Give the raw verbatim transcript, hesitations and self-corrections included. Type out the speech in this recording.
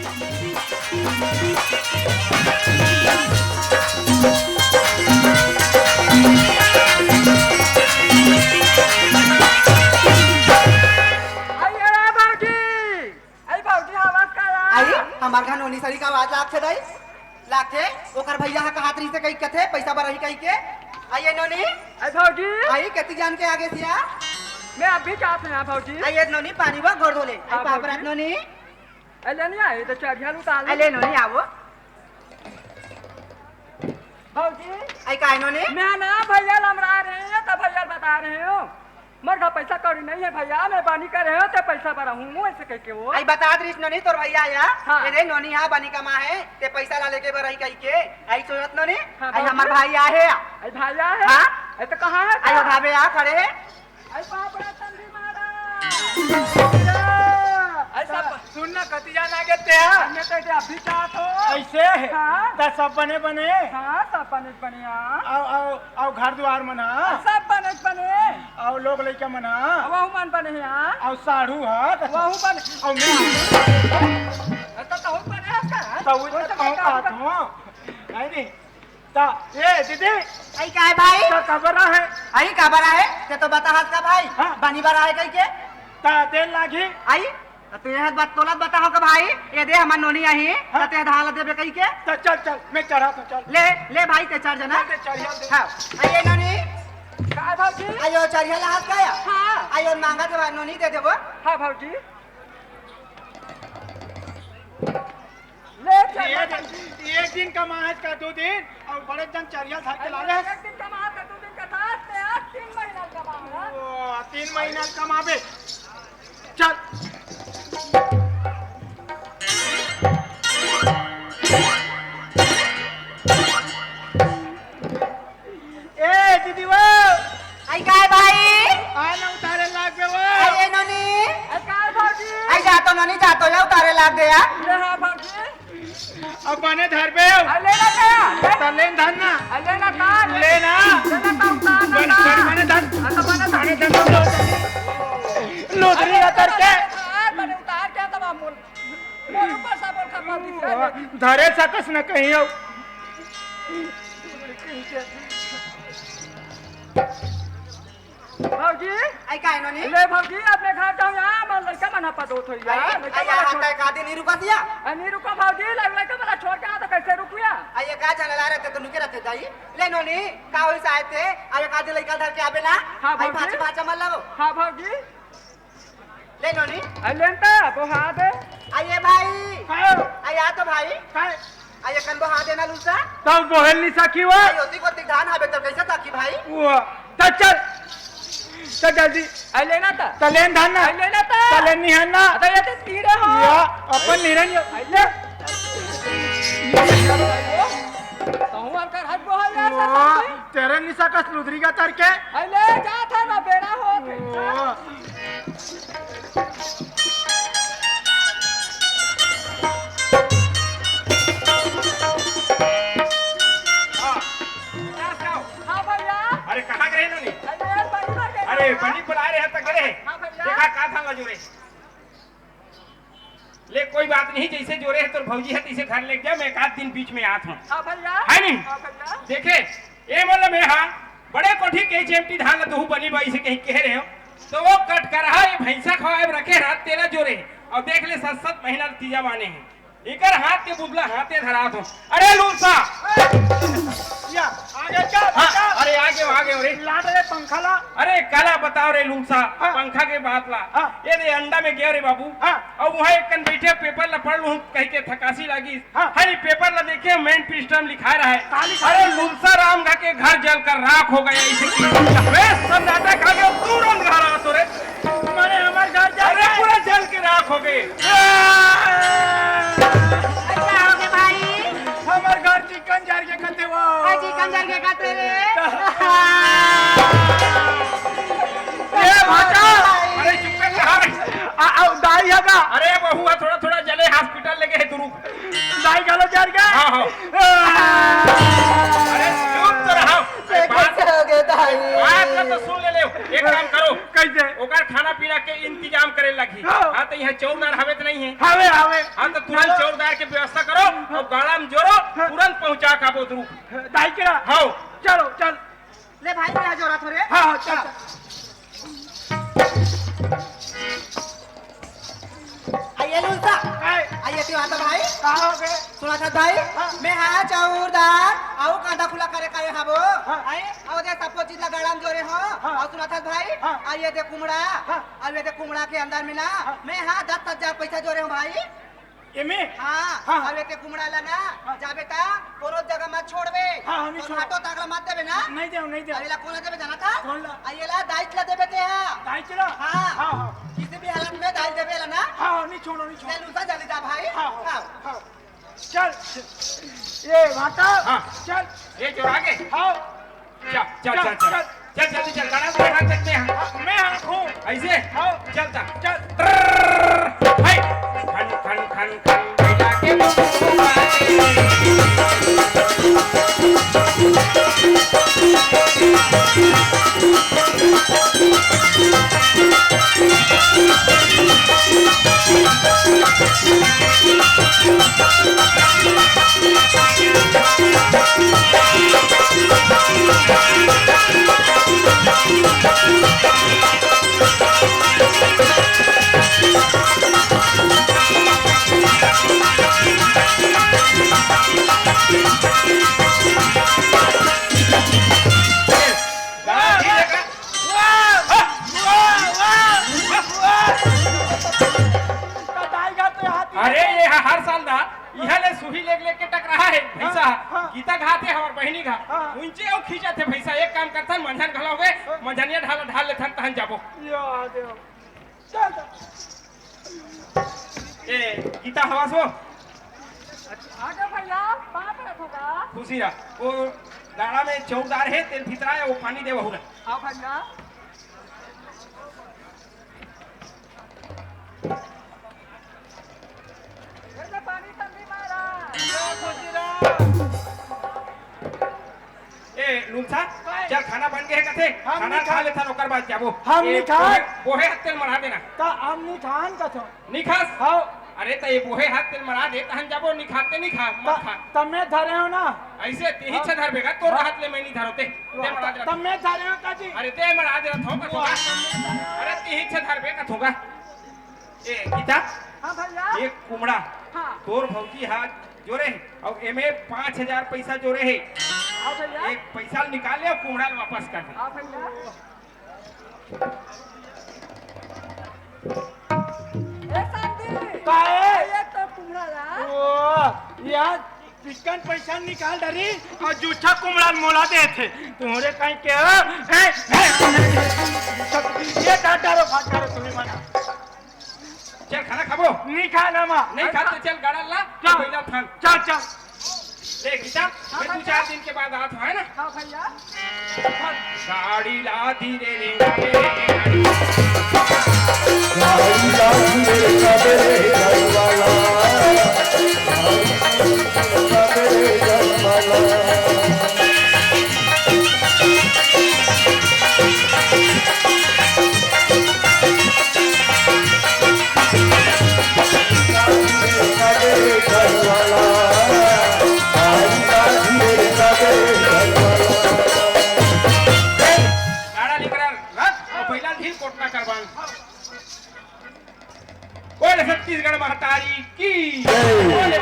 अरे भौजी, अरे भौजी, आवाज का यार? आई, हमार घर नोनी सरी का आवाज लागथे दाई, लागथे। ओकर भैया ह कहात रहिसे कही कथे, पैसा बर रही कही के। आइए नोनी। अरे भौजी। आई, कति जान के आगे सिया? मैं अभी जात हूँ यहाँ भौजी। आइए नोनी, पानी बा, गोड़ धो ले। आई, हाँ, पाप भौजी। रात नोनी। अरे नहीं आई तो चढ़िया उतार ले। अरे नोनी, आवो। भौजी। आई, काय नोनी? मैं ना भैया लमरा रहे हैं, तो भैया बता रहे हो। मोर घर पैसा कौड़ी नहीं है भैया, मैं बनी करे हो ते पैसा बर हूँ, ऐसे कह के वो। आई बता दृष्ट नोनी तोर भैया आया, हाँ। ये दे नोनी हा बनी कमा है, ते पैसा ला लेके बर आई कही के, आई सोचत नोनी, हाँ, आई हमार भौजी। भाई आए है। आई भाई आए है? हाँ। आई तो कहाँ है? आई वो ढाबे आ खड़े है। आई बाप रे तंदी मारा। आई सब सुन ना, कति जान आगे ते हा? मैं तो अभी जात हो। ऐसे? हाँ। त सब बने बने? हाँ, सब बने बने, हाँ। आओ, आओ, आओ घर दुआर मन हा? सब बने बने। आओ लोग लइका मन हा? वहू मन बने, हाँ। आओ साढ़ू हा? त वहू बने। आओ मैं। त तहू बने हा का? त वो तो कहूँ का तुम? नहीं, नहीं। त, ए, दीदी। आई काय भाई? त काबर आहे? आई काबर आहे? ते तो बता हस का भाई? हाँ। बनी बर आहे कही के? त देर लागी। आई? त तू यह बात तोला बताओ का भाई? ये दे हमार नोनी आही, हाँ। त ते धान ला देबे कही के? त चल, चल, मैं चढ़ा तो चल। ले, ले भाई ते चढ़ जाना। चल, ते चढ़िया दे। हाँ। आइए नोनी। का भौजी? आयो चढ़िया ला हस का या? हाँ। आयो मांगा थे भाई नोनी दे देबो। हाँ भौजी। ले चल। एक, एक दिन कमाहस का दू दिन, अउ बड़े जन चरिया धर के लाले हस। एक दिन कमा त दू दिन का साथ में आज तीन महीना कमा। ओ, तीन महीना कमाबे। चल। ए दीदी वो। आई काय भाई? आ ना उतारे लाग बे वो। आई ए नोनी। आई काय भौजी? आई जातो नोनी, जातो या उतारे लाग दे यार। ले हाँ भौजी। अब बने धर बे। आ ले ना का? ले। त लेन धर ना। आ ले ना का? ले ना। ले ना का उतार ना बन-, का? बन-, बने धर। आ तो बने धर। बने धर। लोधरी अतर के। बने उतार के तब हम बोल। मोर ऊपर साबुन खपा दिस। धरे सकस न कहीं हो। भौजी। आई काय नोनी? ले भौजी, अपने घर जाओ यार, मन लइका मन पदोत होई यार, आई, लइका आई, मन यहाँ छोड़। तक आदि नहीं रुका दिया। आ, नहीं रुका भौजी, लइ-, लइका मन छोड़ के आ तो कैसे रुकू यार? आई, ये का जाने ला रहे थे, तो नुके रहते जाई। ले नोनी, का होई साहब थे? आई, एक आदि लइका धर के आबे ना। हाँ, आई, भौजी। भाचा, भाचा मत लाओ। हाँ, भौजी। ले नोनी। आ, लेन त, बोहा दे। आ, ये भाई। हाँ। आ, या तो भाई। हाँ। आ, ये कन बोहा देना लूसा। तब बोहल नहीं सकी वो। आ, योती को धान हाबे तो कैसे ताकी भाई? वो। त चल। त जल्दी। आ, लेना त। त लेन धान ना। आ, लेना त। त लेन नहीं है ना। अरे, ये तो तीरे हो। या, अपन निरन ये। आ, ले। कहूँ अंकर हाथ बोहल यार, वो, सब भाई। तेरे निशा का स्लुदरी का तर के। आ, ले, जा था ना, बेड़ा हो। वो। हाँ। हाँ भैया। अरे, कहाँ गए नोनी? अरे यार, बनी भर गए। अरे, बनी बुला रहे हैं, तो गए। हाँ भैया। देखा, का था ला जोरे? ले, कोई बात नहीं, जैसे जोरे है तोर भौजी है, तैसे घर लेके जा, मैं एक आध दिन बीच में आत हूँ। हाँ भैया। है नहीं? हाँ भैया। देखे, ए मतलब मैं हाँ, बड़े कोठी के एच एम टी धान ला तहू बनी बाई से कहीं कह रहे हो, तो वो कटकरहा ये भैंसा खवाए रखे रात तेला जोरे, और देख ले, सात सात महीना तीजा माने हैं। इकर हाथ के बुदला हाथे धरात हो। अरे लूसा! या, आगे चल, हाँ, चल। अरे आगे, आगे रे। लाट रे पंखा ला। अरे काला बताओ रे लूसा, हाँ। पंखा के बात ला। हाँ। ये रे अंडा में गया रे बाबू। हाँ। अब वहाँ एक कन बैठे पेपर ला पढ़ लूँ कह के थकासी लागी। हाँ। हरी पेपर ला देखे मेन पृष्ठ में लिखा रहा है। का लिखा अरे है? लूसा राम घर के घर जल कर राख हो गया इसे की। वे सन्नाटा खा गया, तुरंत घर आ तो रे। माने हमार घर जल अरे गए। पूरा जल के राख हो गए। अच्छा हो गए भाई। हमार घर चिकन जर के कते वो। आ चिकन जर के कते रे। ए भाटा। अरे चुप कर कहाँ रे? आ, आ, दाई है का? अरे बहुआ थोड़ा थोड़ा जले हॉस्पिटल लेके है तुरु। दाई गलो जर के? हाँ, हाँ। अरे चुप तो रहो। अरे बात कैसे हो गए दाई? बात ला तो सुन ले, ले। एक काम करो। कैसे? ओकर खाना पीना के इंतजाम करे लगी। हाँ। हाँ, तो इहाँ चौरदार हवे त नहीं हे? हवे, हवे। हाँ, त तुरंत चलो। चौरदार के व्यवस्था करो अउ गाड़ा म जोरो, हाँ। तुरंत पहुँचा का बोतरू। दाई के ना? हव। चलो, चल। ले भाई, मैं जोरत हों रे। हाँ, हाँ, चल, हाँ। चल। आइए लूलसा। काय? आइए तिवारी भाई। का हो गे? सुनत हस भाई? हाँ। मैं हा चौरदार, अउ कांदा खुला करे करे हबो। हाँ। आए, अउ दे सबो चीज ला गाड़ा म जोरे हों। हाँ। अउ सुनत हस भाई? हाँ। आइए दे कुमड़ा। हाँ। अउ ये दे कुमड़ा के अंदर में ना, हाँ। मैं हा दस हजार पैसा जोरे हों भाई। एमे? हाँ, हाँ, हाँ। अउ ये दे कुमड़ा ला ना, हाँ। जाबे त कोनो जगह मत छोड़बे। हाँ, हाँ, नहीं कोनो छोड़ो। हाटो तागला मत देबे ना। नहीं देव, नहीं देव। अउ एला कोन देबे जानत हस? कोन ला? अउ एला दाईच ला देबे ते हा। दाईच ला? हाँ। हाँ, हाँ। किसी भी हालत में दाईच देबे एला ना। हाँ, हाँ, नहीं छोड़ो, नहीं छोड़ो। ले लूलसा जल्दी जा भाई। हाँ, हाँ, हाँ। हाँ। चल। ए, भाटा। हाँ। चल। ए, चोर आगे। हाँ। चल, चल, चल, चल, चल। चल। चल, जल्दी चल, गाड़ा में हाथ रख दे, हाँ। हाँ, मैं हाँकहूँ। अइसे? हाँ। चल, चल। चल। ट्रर्रर्र। हाय। खन, खन, खन, खन, बेटा के मुंह बाजे। वाह, वाह, वाह, वाह, वाह। अरे, ये ह-, हर साल दा, इहाँ ले सुही लेग लेग के टकराहा हे, भैंसा। हाँ, हाँ। गीता घात हे, हमर बहिनी घा। हाँ। उंचे अउ खींचत हे, भैंसा। एक काम करथन, मंझन घला होगे, हाँ। मंझनिया ढाल, ढाल लेथन, तहन जाबो। या देव। चल, चल। ए, गीता हवस वो? आगे भैया, पाँच रखोगा। खुशी रह। वो गाड़ा में चौरदार हे, तेल फितरा हे, वो पानी दे वहू ला। हाँ भैया। ये ले पानी तंदी मारा। ए, लूलसा, काय? चल, खाना बन गे हे कथे, हम खाना नहीं खा खान। लेथन, ओकर बाद जाबो। हम ए, नहीं खान। बोहे, बोहे हाथ तेल मरा देना। त हम नहीं खान कथों। नहीं खास? हाँ। अरे, त ये बोहे हाथ तेल मरा दे, तहन जाबो, नहीं खाते नहीं खा, मत त-, खा। त मैं धरे हों ना। अइसे, तेही हाँ। छे धरबे का, तोर हाँ। हाथ ले मैं नहीं धरों ते। ते वाह, मरा त-, देना। त मैं धरे हों का जी? अरे, ते मरा देना, थों का वाह, थों का। त मैं धरे हों। अरे, तेही छे धरबे का थों का। ए, गीता, हाँ भैया। एक कुमड़ा, हाँ। तोर भौजी हा जोरे हे, अउ एमे पाँच हजार पैसा जोरे हे। हाँ भैया। एक पैसा ल निकाल ले अउ कुमड़ा ल वापस कर दे। हाँ भैया। ए शांति। का हे? ये तो कुमड़ा ला। ओ, यार, चिकन पैसा निकाल डरी अउ जूठा कुमड़ा ल मोला देथे। तुम्हरे कहीं के हो? ए, ए, ये डांट डारो, भाग डारो, तुम्हें मना। चल, खाना खाबो? नहीं खाना मा। नहीं खाते, चल, गाड़ा ला, चल। पहला थान। चल, चल। ले, गीता, हाँ, मैं दो भैया। चार दिन के बाद आत हूँ, है ना? हाँ, भैया। गाड़ी ला धीरे रे, गाड़ी रे, गाड़ी। गाड़ी ला धीरे रे, गाड़ी रे, गाड़ी वाला। गाड़ी ला धीरे रे, गाड़ी वाला। गाड़ा लेकर आ, रथ और बैला ढील कोटना करवान। बोल छत्तीसगढ़ महतारी की। जय। बोल